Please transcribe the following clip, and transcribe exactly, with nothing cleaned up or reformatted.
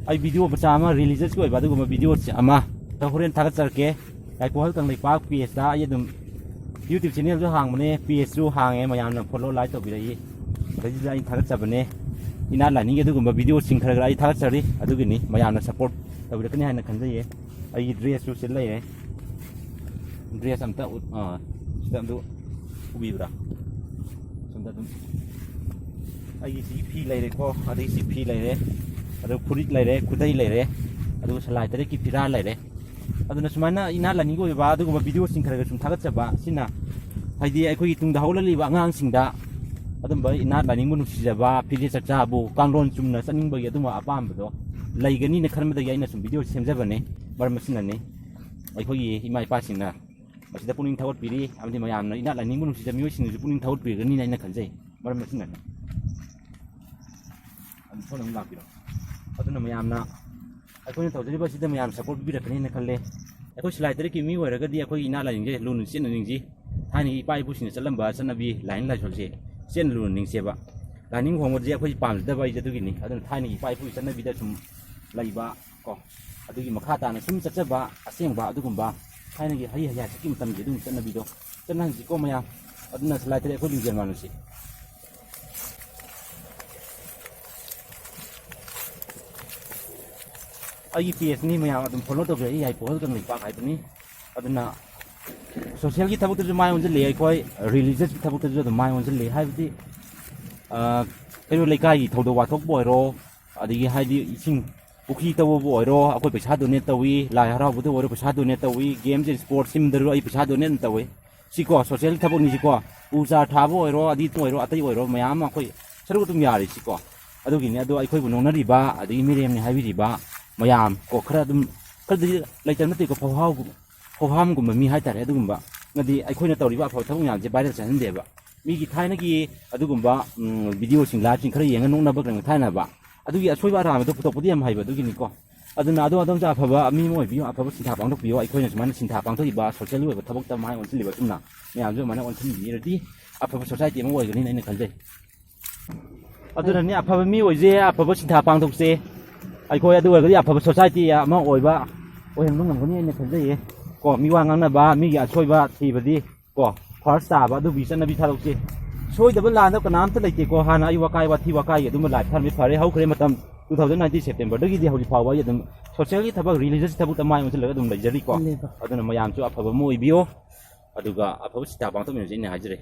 ꯑꯩ ꯚꯤꯗꯤꯑꯣ ꯃꯆꯥ ꯑꯃ, ꯔꯤꯂꯤꯖꯁꯀꯤ ꯑꯣꯏꯕ ꯑꯗꯨꯒꯨꯝꯕ ꯚꯤꯗꯤꯑꯣ ꯑꯃ ꯍꯣꯔꯦꯟ ꯊꯥꯒꯠꯆꯔꯛꯀꯦ꯫ ꯌꯥꯏꯐꯧꯍꯜ ꯀꯪꯂꯩꯄꯥꯛ ꯄꯦꯖꯇ ꯑꯩ ꯑꯗꯨꯝ YouTube ꯆꯦꯅꯦꯜꯁꯨ ꯍꯥꯡꯕꯅꯦ, ꯄꯦꯖꯁꯨ ꯍꯥꯡꯉꯦ, ꯃꯌꯥꯝꯅ ꯐꯣꯂꯣ ꯂꯥꯏꯛ ꯇꯧꯕꯤꯔꯛꯏ꯫ ꯑꯗꯩꯗꯨꯗ ꯑꯩꯅ ꯊꯥꯒꯠꯆꯕꯅꯦ, ꯏꯅꯥꯠ ꯂꯥꯏꯅꯤꯡꯒꯤ ꯑꯗꯨꯒꯨꯝꯕ ꯚꯤꯗꯤꯑꯣꯁꯤꯡ ꯈꯔ ꯈꯔ ꯑꯩ ꯊꯥꯒꯠꯆꯔꯤ꯫ ꯑꯗꯨꯒꯤꯅꯤ, ꯃꯌꯥꯝꯅ ꯁꯞꯄꯣꯔꯠ ꯇꯧꯕꯤꯔꯛꯀꯅꯤ ꯍꯥꯏꯅ ꯈꯟꯖꯩꯌꯦ꯫ ꯑꯩꯒꯤ ꯗ꯭ꯔꯦꯁꯁꯨ ꯁꯤꯗ ꯂꯩꯔꯦ, ꯗ꯭ꯔꯦꯁ ꯑꯝꯇ ꯎꯠ-, ꯑꯥ, ꯁꯤꯗ ꯑꯝꯇ ꯎꯕꯤꯕ꯭ꯔꯥ? ꯁꯣꯝꯗ ꯑꯗꯨꯝ ꯑꯩꯒꯤ ꯁꯤ ꯐꯤ ꯂꯩꯔꯦꯀꯣ, ꯑꯗꯒꯤ ꯁꯤ ꯐꯤ ꯂꯩꯔꯦ, ꯑꯗꯨꯒ ꯐꯨꯔꯤꯠ ꯂꯩꯔꯦ, ꯈꯨꯗꯩ ꯂꯩꯔꯦ, ꯑꯗꯨꯒ ꯁꯂꯥꯏ ꯇꯔꯦꯠꯀꯤ ꯐꯤꯔꯥꯜ ꯂꯩꯔꯦ꯫ ꯑꯗꯨꯅ ꯁꯨꯃꯥꯏꯅ ꯏꯅꯥꯠ ꯂꯥꯏꯅꯤꯡꯒꯤ ꯑꯣꯏꯕ ꯑꯗꯨꯒꯨꯝꯕ ꯚꯤꯗꯤꯑꯣꯁꯤꯡ ꯈꯔ ꯈꯔ ꯁꯨꯝ ꯊꯥꯒꯠꯆꯕ ꯁꯤꯅ, ꯍꯥꯏꯗꯤ ꯑꯩꯈꯣꯏꯒꯤ ꯇꯨꯡꯗ ꯍꯧꯒꯠꯂꯛꯂꯤꯕ ꯑꯉꯥꯡꯁꯤꯡꯗ ꯑꯗꯨꯝꯕ ꯏꯅꯥꯠ ꯂꯥꯏꯅꯤꯡꯕꯨ ꯅꯨꯡꯁꯤꯖꯕ, ꯐꯤꯖꯦꯠ ꯆꯛꯆꯥꯕꯨ, ꯀꯥꯡꯂꯣꯟ ꯆꯨꯝꯅ ꯆꯠꯅꯤꯡꯕꯒꯤ ꯑꯗꯨꯝꯕ ꯑꯄꯥꯝꯕꯗꯣ ꯂꯩꯒꯅꯤꯅ ꯈꯟꯕꯗꯒꯤ ꯑꯩꯅ ꯁꯨꯝ ꯚꯤꯗꯤꯑꯣ ꯁꯦꯝꯖꯕꯅꯦ꯫ ꯃꯔꯝ ꯑꯁꯤꯅꯅꯤ ꯑꯩꯈꯣꯏꯒꯤ ꯏꯃꯥ ꯏꯄꯥꯁꯤꯡꯅ ꯃꯁꯤꯗ ꯄꯨꯛꯅꯤꯡ ꯊꯧꯒꯠꯄꯤꯔꯤ, ꯑꯃꯗꯤ ꯃꯌꯥꯝꯅ ꯏꯅꯥꯠ ꯂꯥꯏꯅꯤꯡꯕꯨ ꯅꯨꯡꯁꯤꯖꯕ ꯃꯤꯑꯣꯏꯁꯤꯡꯅꯁꯨ ꯄꯨꯛꯅꯤꯡ ꯊꯧꯒꯠꯄꯤꯒꯅꯤꯅ ꯑꯩꯅ ꯈꯟꯖꯩ꯫ ꯃꯔꯝ ꯑꯁꯤꯅꯅꯤ꯫ ꯑꯗꯨꯝ ꯁꯣꯝꯗ ꯑꯃꯨꯛ ꯂꯥꯛꯄꯤꯔꯣ꯫ ꯑꯗꯨꯅ ꯃꯌꯥꯝꯅ ꯑꯩꯈꯣꯏꯅ ꯇꯧꯖꯔꯤꯕ ꯑꯁꯤꯗ ꯃꯌꯥꯝ ꯁꯞꯄꯣꯔꯠ ꯄꯤꯕꯤꯔꯛꯀꯅꯤꯅ ꯈꯜꯂꯦ꯫ ꯑꯩꯈꯣꯏ ꯁꯤꯂꯥꯏ ꯇꯔꯦꯠꯀꯤ ꯃꯤ ꯑꯣꯏꯔꯒꯗꯤ ꯑꯩꯈꯣꯏꯒꯤ ꯏꯅꯥꯠ ꯂꯥꯏꯅꯤꯡꯁꯦ ꯂꯨꯅ ꯆꯦꯠꯅ ꯅꯤꯡꯁꯤ꯫ ꯊꯥꯏꯅꯒꯤ ꯏꯄꯥ ꯏꯄꯨꯁꯤꯡꯅ ꯆꯠꯂꯝꯕ ꯆꯠꯅꯕꯤ, ꯂꯥꯏꯅꯤꯡ ꯂꯥꯏꯁꯣꯜꯁꯦ ꯆꯦꯠꯅ ꯂꯨꯅ ꯅꯤꯡꯁꯦꯕ꯫ ꯂꯥꯏꯅꯤꯡ ꯍꯣꯡꯕꯁꯦ ꯑꯩꯈꯣꯏ ꯄꯥꯝꯖꯗꯕ ꯑꯩꯁꯦ ꯑꯗꯨꯒꯤꯅꯤ꯫ ꯑꯗꯨꯅ ꯊꯥꯏꯅꯒꯤ ꯏꯄꯥ ꯏꯄꯨꯒꯤ ꯆꯠꯅꯕꯤꯗ ꯁꯨꯝ ꯂꯩꯕ ꯀꯣ, ꯑꯗꯨꯒꯤ ꯃꯈꯥ ꯇꯥꯅ ꯁꯨꯝ ꯆꯠꯆꯕ ꯑꯁꯦꯡꯕ ꯑꯗꯨꯒꯨꯝꯕ ꯊꯥꯏꯅꯒꯤ ꯍꯔꯤ ꯍꯌꯥꯁꯤꯒꯤ ꯃꯇꯝꯒꯤ ꯑꯗꯨꯒꯤ ꯆꯠꯅꯕꯤꯗꯣ ꯆꯠꯅꯍꯟꯁꯤꯀꯣ ꯃꯌꯥꯝ꯫ ꯑꯗꯨꯅ ꯁꯤꯂꯥꯏ ꯇꯔꯦꯠ ꯑꯩꯈꯣꯏ ꯂꯤꯡꯖꯦꯜ ꯃꯥꯟꯅꯁꯤ꯫ ꯑꯩꯒꯤ ꯄꯦꯖꯅꯤ, ꯃꯌꯥꯝ ꯑꯗꯨꯝ ꯐꯣꯂꯣ ꯇꯧꯕꯤꯔꯛꯏ, ꯌꯥꯏꯐꯧꯍꯜ ꯀꯪꯂꯩꯄꯥꯛ ꯍꯥꯏꯕꯅꯤ꯫ ꯑꯗꯨꯅ ꯁꯣꯁꯤꯌꯦꯜꯒꯤ ꯊꯕꯛꯇꯁꯨ ꯃꯥꯏ ꯑꯣꯟꯁꯤꯜꯂꯤ ꯑꯩꯈꯣꯏ, ꯔꯤꯂꯤꯖꯁꯀꯤ ꯊꯕꯛꯇꯁꯨ ꯑꯗꯨꯝ ꯃꯥꯏ ꯑꯣꯟꯁꯤꯜꯂꯤ꯫ ꯍꯥꯏꯕꯗꯤ, ꯑ, ꯀꯩꯅꯣ, ꯂꯩꯀꯥꯏꯒꯤ ꯊꯧꯗꯣꯛ ꯋꯥꯊꯣꯛꯄꯨ ꯑꯣꯏꯔꯣ, ꯑꯗꯒꯤ ꯍꯥꯏꯗꯤ ꯏꯁꯤꯡ ꯄꯨꯈ꯭ꯔꯤ ꯇꯧꯕꯕꯨ ꯑꯣꯏꯔꯣ, ꯑꯩꯈꯣꯏ ꯄꯩꯁꯥ ꯗꯣꯅꯦꯠ ꯇꯧꯏ, ꯂꯥꯏ ꯍꯔꯥꯎꯕꯗ ꯑꯣꯏꯔꯣ ꯄꯩꯁꯥ ꯗꯣꯅꯦꯠ ꯇꯧꯏ, ꯒꯦꯝꯁ ꯑꯦꯟ ꯁ꯭ꯄꯣꯔꯠꯁ ꯁꯤꯝꯗꯁꯨ ꯑꯩ ꯄꯩꯁꯥ ꯗꯣꯅꯦꯠ ꯇꯧꯏ꯫ ꯁꯤꯀꯣ, ꯁꯣꯁꯤꯌꯦꯜ ꯊꯕꯛꯅꯤꯁꯤꯀꯣ, ꯎ ꯆꯥꯔ ꯊꯥꯕ ꯑꯣꯏꯔꯣ, ꯑꯗꯤ ꯑꯣꯏꯔꯣ, ꯑꯇꯩ ꯑꯣꯏꯔꯣ, ꯃꯌꯥꯝ ꯑꯃ ꯑꯩꯈꯣꯏ ꯁꯔꯨꯛ ꯑꯗꯨꯝ ꯌꯥꯔꯤ ꯁꯤꯀꯣ꯫ ꯑꯗꯨꯒꯤꯅꯤ꯫ ꯑꯗꯣ ꯑꯩꯈꯣꯏꯕꯨ ꯅꯣꯛꯅꯔꯤꯕ, ꯑꯗꯒꯤ ꯃꯤꯔꯦꯝꯅꯤ ꯍꯥꯏꯕꯤꯔꯤꯕ ꯃꯌꯥꯝ ꯀꯣ, ꯈꯔ ꯑꯗꯨꯝ, ꯈꯔꯗꯤ ꯂꯩꯇꯕ ꯅꯠꯇꯦꯀꯣ, ꯐꯧꯍꯥꯎ-, ꯐꯧꯍꯥꯝꯒꯨꯝꯕ ꯃꯤ ꯍꯥꯏꯇꯥꯔꯦ꯫ ꯑꯗꯨꯒꯨꯝꯕ ꯅꯗꯤ ꯑꯩꯈꯣꯏꯅ ꯇꯧꯔꯤꯕ ꯑꯐꯕ ꯊꯕꯛ ꯃꯌꯥꯝꯁꯦ ꯚꯥꯏꯔꯦꯜ ꯆꯠꯍꯟꯗꯦꯕ꯫ ꯃꯤꯒꯤ ꯊꯥꯏꯅꯒꯤ ꯑꯗꯨꯒꯨꯝꯕ, ꯎꯝ, ꯚꯤꯗꯤꯑꯣꯁꯤꯡ, ꯂꯥꯏꯚꯁꯤꯡ ꯈꯔ ꯌꯦꯡꯉ ꯅꯣꯛꯅꯕ ꯀꯩꯅꯣ ꯊꯥꯏꯅꯕ꯫ ꯑꯗꯨꯒꯤ ꯑꯁꯣꯏꯕ ꯑꯔꯥꯟꯕꯗꯣ ꯄꯨꯊꯣꯛꯄꯗꯤ ꯌꯥꯝ ꯍꯩꯕ ꯑꯗꯨꯒꯤꯅꯤꯀꯣ꯫ ꯑꯗꯨꯅ ꯑꯗꯣ ꯑꯗꯣꯝꯁꯨ ꯑꯐꯕ ꯃꯤ ꯑꯃ ꯑꯣꯏꯕꯤꯌꯨ, ꯑꯐꯕ ꯁꯤꯟꯊꯥ ꯄꯥꯡꯊꯣꯛꯄꯤꯌꯨ꯫ ꯑꯩꯈꯣꯏꯅ ꯁꯨꯃꯥꯏꯅ ꯁꯤꯟꯊꯥ ꯄꯥꯡꯊꯣꯛꯏꯕ ꯁꯣꯁꯤꯌꯦꯜꯒꯤ ꯑꯣꯏꯕ ꯊꯕꯛꯇ ꯃꯥꯏ ꯑꯣꯟꯁꯤꯜꯂꯤꯕ ꯑꯁꯨꯝꯅ ꯃꯌꯥꯝꯁꯨ ꯑꯗꯨꯃꯥꯏꯅ ꯑꯣꯟꯁꯤꯟꯕꯤꯔꯗꯤ ꯑꯐꯕ ꯁꯣꯁꯥꯏꯇꯤ ꯑꯃ ꯑꯣꯏꯒꯅꯤꯅ ꯑꯩꯅ ꯈꯟꯖꯩ꯫ ꯑꯗꯨꯅꯅꯤ, ꯑꯐꯕ ꯃꯤ ꯑꯣꯏꯁꯦ, ꯑꯐꯕ ꯁꯤꯟꯊꯥ ꯄꯥꯡꯊꯣꯛꯁꯦ꯫ ꯑꯩꯈꯣꯏ ꯑꯗꯨ ꯑꯣꯏꯔꯒꯗꯤ ꯑꯐꯕ ꯁꯣꯁꯥꯏꯇꯤ ꯑꯃ ꯑꯣꯏꯕ ꯑꯣꯏꯍꯟꯕ ꯉꯝꯒꯅꯤ ꯍꯥꯏꯅ ꯈꯟꯖꯩꯌꯦ꯫ ꯀꯣ, ꯃꯤꯋꯥ ꯉꯥꯡꯅꯕ, ꯃꯤꯒꯤ ꯑꯁꯣꯏꯕ ꯊꯤꯕꯗꯤ, ꯀꯣ, ꯐꯥꯔꯁ ꯇꯥꯕ ꯑꯗꯨꯒꯤ ꯆꯠꯅꯕꯤ ꯊꯥꯗꯣꯛꯁꯤ꯫ ꯁꯣꯏꯗꯕ ꯂꯥꯟꯗꯕ ꯀꯅꯥꯝꯇ ꯂꯩꯇꯦꯀꯣ꯫ ꯍꯥꯟꯅ ꯑꯩ ꯋꯥꯀꯥꯏ ꯋꯥꯊꯤ ꯋꯥꯀꯥꯏꯒꯤ ꯑꯗꯨꯝꯕ ꯂꯥꯏꯐ ꯊꯥꯔꯝꯃꯤ꯫ ꯐꯔꯦ, ꯍꯧꯈ꯭ꯔꯦ ꯃꯇꯝ꯫ Two thousand nineteen September ꯗꯒꯤꯗꯤ ꯍꯧꯖꯤꯛ ꯐꯥꯎꯕ ꯑꯩ ꯑꯗꯨꯝ ꯁꯣꯁꯤꯌꯦꯜꯒꯤ ꯊꯕꯛ, ꯔꯤꯂꯤꯖꯁꯀꯤ ꯊꯕꯛꯇ ꯃꯥꯏ ꯑꯣꯟꯁꯤꯜꯂꯒ ꯑꯗꯨꯝ ꯂꯩꯖꯔꯤꯀꯣ꯫ ꯂꯩꯕ꯫ ꯑꯗꯨꯅ ꯃꯌꯥꯝꯁꯨ ꯑꯐꯕ ꯑꯃ ꯑꯣꯏꯕꯤꯌꯣ꯫ ꯑꯗꯨꯒ ꯑꯐꯕ ꯆꯤꯇꯥ ꯄꯥꯡꯊꯣꯛꯃꯤꯟꯅꯁꯤ ꯑꯩꯅ ꯍꯥꯏꯖꯔꯤ꯫